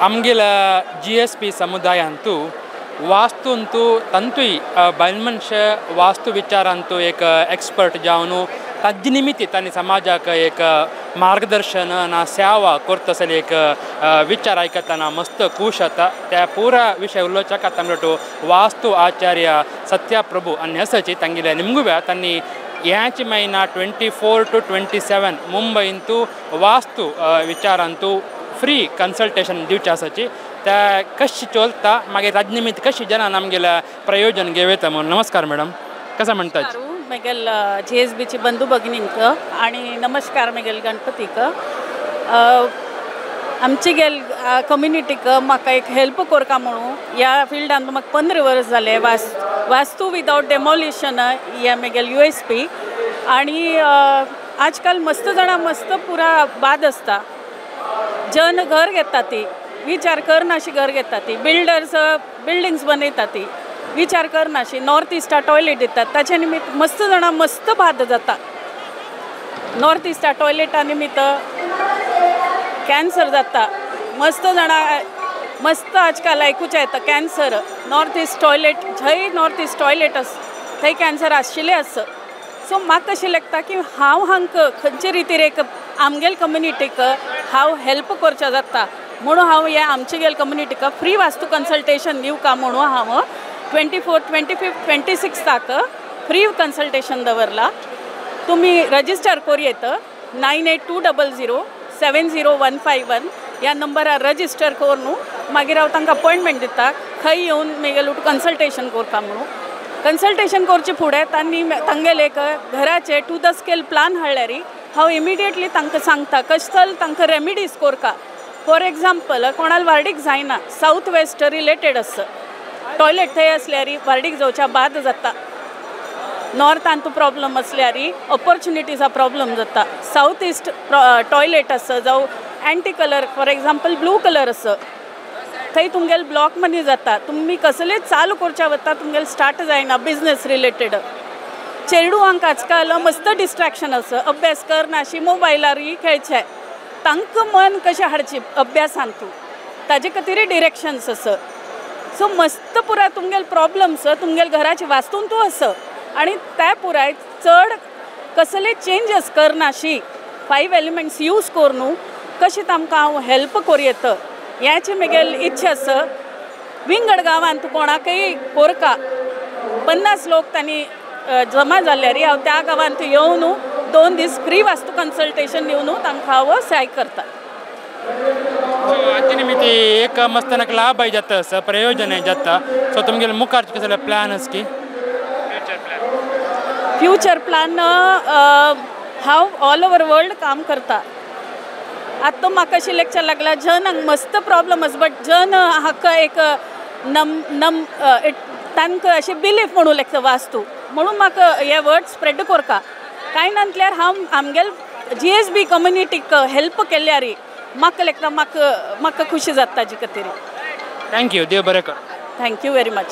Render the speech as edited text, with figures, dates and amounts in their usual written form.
आमगेल्या G S P समुदायांतू वास्तूंतू तंतूय बायल मनशे वास्तू विचारांतू एक एक्सपर्ट जावन ताजे निमित्त तांणी समाजाक एक मार्गदर्शन ना सेवा करता एक विचार आयकतना मस्त खुश जाता. त्या पुरा विशय उलोवच्याक आतां वास्तू आचार्य सत्या प्रभू आनी आसाची तांगेल्या निमगुव्या तांणी ह्याच म्हयना 24 to 27 मुंबयंतू वास्तू विचारांतू फ्री कन्सल्टेशन दिवचें आसाची. त्या कशी चलता मागीर ताजे निमित्त कशी जनान आमगेल्या प्रयोजन घेवं म्हणून. नमस्कार मॅडम, कसं म्हणतात? मेगेल जी एस बीची बंधू भगिनींक आणि नमस्कार मेगेल गणपतीक. आमची गेल कम्युनिटीक म्हाका एक हेल्प करका म्हणून ह्या फिल्डान म्हाका 15 वर्स जाले. वास्तू विदावट डेमोलिशन हे मेगेल यू एस पी. आणि आजकाल मस्त जाणां मस्त पुरा बाद आसता. जन घर घेता ती विचार करनाशी घर घेता ती, बिल्डर्स बिल्डिंग्स बनयता ती विचार करनाशी, नॉर्थ इस्टा टॉयलेट दितात ताचे निमित्त मस्त जाणां मस्त बाद जाता. नॉर्थ इस्टा टॉयलेटा निमित्त कॅन्सर जाता मस्त जाणां मस्त आजकाल आयकुचें येता कॅन्सर. नॉर्थ इस्ट टॉयलेट जंय नॉर्थ इस्ट टॉयलेट आसा थंय कॅन्सर आशिल्लें आसा. सो म्हाका कशें लागता की हांव हांकां खंयचे रितीर एक आमगेल कम्युनिटीक हांव हेल्प करचें जाता म्हणून हांव ह्या आमचे गेल कम्युनिटीक फ्री वास्तू कन्सल्टेशन दिवका म्हणून हांव 24, 25, 26 फ्री कन्सल्टेशन दवरला. तुमी रजिस्टर करूं येता 982007 0151 ह्या नंबरार रजिस्टर करून मागीर हांव तांकां अपॉयंटमेंट दिता खंय येवन मेगेल कन्सल्टेशन करता म्हणून. कन्सल्टेशन करचे फुडें तांणी तांगेले एक घराचे टू the scale plan हाडल्यार हांव इमिडिएटली तांकां सांगता कशें तांकां रेमिडीज करता. फॉर एग्जाम्पल कोणाल वार्डीक जायना सावथ वेस्ट रिलेटेड आसा टॉयलेट थंय आसल्यार वार्डीक जावच्या बाद जाता. नॉर्थांत प्रॉब्लम आसल्यार ऑपॉर्च्युनिटीजा प्रॉब्लम जाता. सावथ इस्ट टॉयलेट आसा जावं anti colour for example blue colour आसा थंय तुमगेले ब्लॉक मनी जाता. तुमी कसलेच चालू करच्या वता तुमगेले स्टार्ट जायना बिजनेस रिलेटेड. चेडवांक आजकाल मस्त डिस्ट्रॅक्शन आसा अभ्यास करनाशी मोबायलारूय खेळचे तांकां मन कशें हाडचें अभ्यासान तूं ताजे खातीरय डिरेक्शन्स आसा. सो मस्त पुराय तुमगेले प्रॉब्लम्स तुमगेले घराचे वास्तून तूं आसा आनी त्या पुराय चड कसले चेंजीस करनाशी 5 एलिमेंट्स यूज करून कशें तांकां हांव हेल्प करूं येता ह्याची म्हगेली इच्छा आसा. विंगड गांवांत कोणाकय कोरका 50 लोक तांणी जमा जाल्यार हांव त्या गांवांत येवन 2 दीस फ्री वास्तू कन्सल्टेशन दिवन तांकां हांव सहाय करता. हाचे निमित्त एक मस्त लाभ जाता आसा प्रयोजन जाता. सो तुमगेले मुखार कसले प्लॅन आसा की फ्युचर प्लॅन? हांव ऑल ओवर वर्ल्ड काम करता. आतां म्हाका अशें लेक्चर लागला जनांक मस्त प्रॉब्लम आसा बट जन हाका एक नम नम तांकां अशें बिलीफ म्हणूं लागता वास्तू म्हणून म्हाका हे वर्ड स्प्रेड करता. कांय नासल्यार हांव आमगेल जी एस बी कम्युनिटीक हेल्प केल्यार म्हाका लेगता म्हाका म्हाका खुशी जाता ताजे खातीर. Thank you, देव बरें कर. Thank you very much.